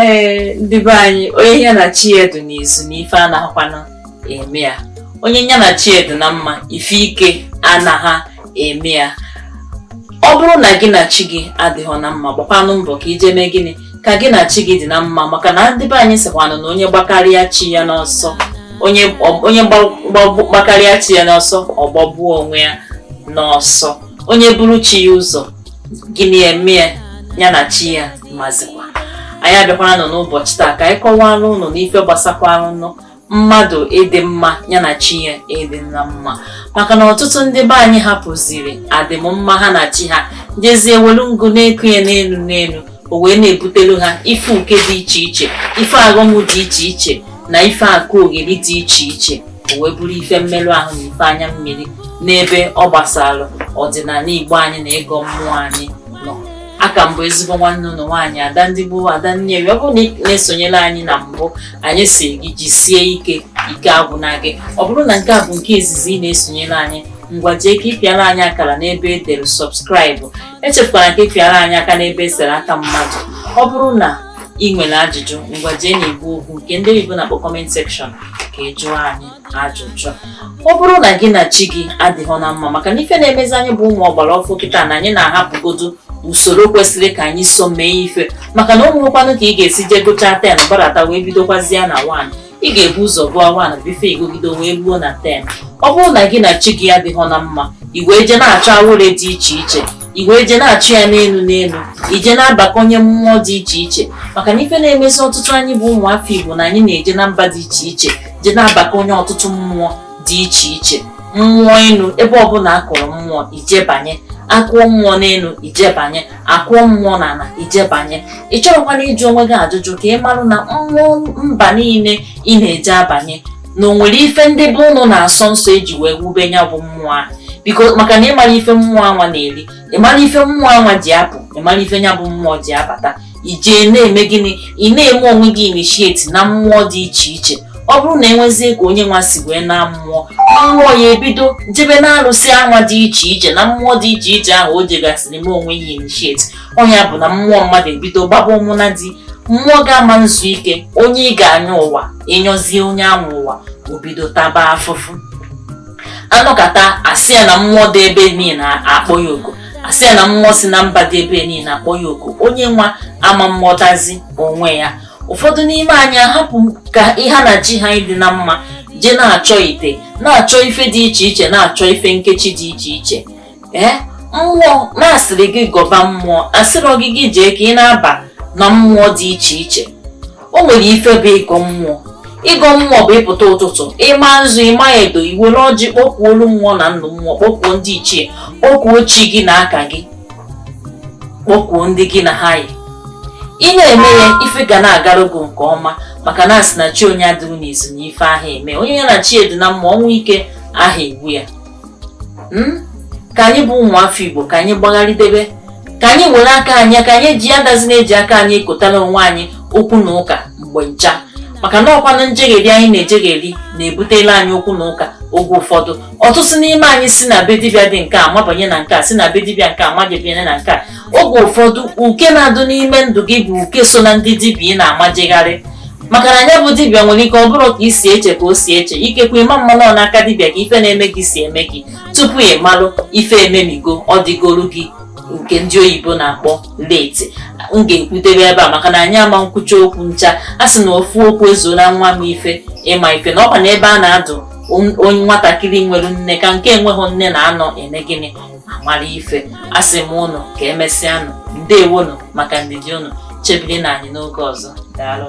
Ee, ndị be anyị, onye ya na chi ya dị n'izu na ife anaghịkwanụ eme ya, onye ya na chi ya dị na mma, ife ike anaghị eme ya. Ọ bụrụ na gị na chi gị adịghị na mma, gbakwanụ mbọ ka ije mee gịnị ka gị na chi gị dị na mma, maka na ndị be anyị sịkwanụ na onye gbakarịa chi ya n'ọsọ, onye gbakarịa chi ya n'ọsọ, ọ gbagbuo onwe ya n'ọsọ. Onye buru chi ya ụzọ, gịnị eme ya? Ya na chi ya mazikwa. Anyị abịakwara nọ n'ụbọchị taa ka anyị kọwara ụnụ n'ife gbasakwara ụnụ mmadụ ịdị mma ya na chi ya ịdị na mma, maka na ọtụtụ ndị be anyị hapụziri adịm mma ha na chi ha, jezie welu ngụ na-eku ya n'elu n'elu, o wee na-ebutelu ha ife uke dị iche iche, ife aghọm dị iche iche na ife akụ ogheri dị iche iche, o wee bụrụ ife mmerụ ahụ na ife anya mmiri n'ebe ọ gbasara ọdịnala Igbo anyị na ịgọ mmụọ anyị nọ. Aka mbụ, ezigbo nwanne ụlọ nwaanyị, ada ndị gboo, ada Nnewi. Ọ bụrụ na ị na-esonyere anyị na mbụ, anyị si gị jisie ike, ike agwụna gị. Ọ bụrụ na nke a bụ nke izizi ị na-esonyere anyị, ngwa, jee ka ịpịara anyị akara n'ebe e dere subscribe. Echefukwara ka ịpịara anyị aka n'ebe esere aka mmadụ. Ọ bụrụ na ị nwere ajụjụ, ngwa, jee n'igwe okwu nke ndị oyibo na-akpọ comment section ka ị jụọ anyị ajụjụ. Ọ bụrụ na gị na chi gị adịghị na mma, maka na ife na-emezi anyị bụ ụmụ ọgbara ọfụ kịta na anyị na-ahapụgodo usoro kwesịrị ka anyị so mee ife, maka na o nwekwanụ ka ị ga-esi jee gụchaa 10 gbadata wee bidokwazie na 1, ị ga-ebu ụzọ gụọ 1 before ịgụgido wee ruo na 10. Ọ bụrụ na gị na chi gị adịghị na mma, i wee jee na-achọ awere dị iche iche, i wee jee na-achụ ya n'elu n'elu, ije na-abakọnye mmụọ dị iche iche, maka na ife na-emezi ọtụtụ anyị bụ ụmụafọ Igbo na anyị na-eje na mba dị iche iche jee na-abakọnye ọtụtụ mmụọ dị iche iche, mmụọ elu, ebe ọbụla akụrụ mmụọ ije banye, akụọ mmụọ n'elu ije banye, akụọ mmụọ n'ala ije banye. Ị chọrọkwana ịjụ onwe gị ajụjụ ka ị marụ na mmụọ mba niile ị na-eje abanye na o nwere ife ndị be ụnụ na-asọ nsọ eji wee wube ya bụ mmụọ ahụ. Biko, maka na ịmara ife mmụọ anwa na-eri, ịmara ife mmụọ anwa ji apụ, ịmara ife ya bụ mmụọ ji abata, ijee na-eme gịnị? Ị na-eme onwe gị initiate na mmụọ dị iche iche. Ọ bụrụ na enwezie ka onye nwa si wee na mmụọ, mmụọ ya ebido jebe na arụsị anwa dị iche iche na mmụọ dị iche iche ahụ o jegasịrị eme onwe ya initiate. Ọnya bụ na mmụọ mmadụ ebido gbaba ụmụna di mmụọ ga-ama nzu ike. Onye ị ga-anya ụwa, ịnyọzie onye anwa ụwa, o bido taba afụfụ. Anọkata, asị ya na mmụọ dị ebe niile akpọ ya oku, asị ya na mmụọ si na mba dị ebe niile akpọ ya oku. Onye nwa ama mmụọtazi onwe ya. Ụfọdụ n'ime anyị ahapụ ka ha na chi ha dị na mma, jee na-achọ ite, na-achọ ife dị iche iche, na-achọ ife nkechi dị iche iche. Ee, mmụọ na-asịrị gị gọba mmụọ, asịrọ gị gị jee ka ị na-aba na mmụọ dị iche iche. O nwere ife bụ ịgọ mmụọ. Ịgọ mmụọ bụ ịpụta ụtụtụ, ịma nzu, ịma edo, iwere ọjị kpọkwuo olu mmụọ na nnụ mmụọ, kpọkwuo ndị ichie, kpọkwuo chi gị na aka gị, kpọkwuo ndị gị na ha yi. Ị na-eme ya, ife ga na-agarụ gị nke ọma, maka na asị na chi onye adịghị n'izu na ife ahụ eme onye ya na chi edu na mma, ọnwụ ike aha egbu ya. Ka anyị bụ ụmụafọ Igbo, ka anyị gbagharịdebe, ka anyị were aka anyị, ka anyị ji adazi na-eji aka anyị ekotara onwe anyị okwu na ụka mgbe ncha, maka na ọkwanụ njegheri anyị na-ejegheri na-ebutela anyị okwu na ụka. Oge ụfọdụ, ọtụtụ n'ime anyị si na be dibịa dị nke a mabanye na nke a, si na be dibịa nke a majebanye na nke a. Oge ụfọdụ, uke na-adụ n'ime ndụ gị bụ uke so na ndị dibịa ị na-amajegharị, maka na anya bụ dibịa nwere ike ọ bụrụ ka ị si eche ka o si eche. Ikekwe ịma mmanụ ọ n'aka dibịa ka ife na-eme gị si eme gị. Tupu ị malụ ife ememigo, ọ dịgoro gị nke ndị oyibo na-akpọ late. M ga-ekwutebe ebe a maka na anyị ama nkwucha okwu ncha. A sị na ofu okwu ezuola nwa m ife ịma ife na ọkwa na ebe a na-adụ onye nwatakịrị nwere nne ka nke enweghị nne na-anọ eme gịnị amara ife. A sị m ụnụ ka emesịanụ. Ndewonụ maka ndidi ụnụ. Chebiri na anyị n'oge ọzọ. Daalụ.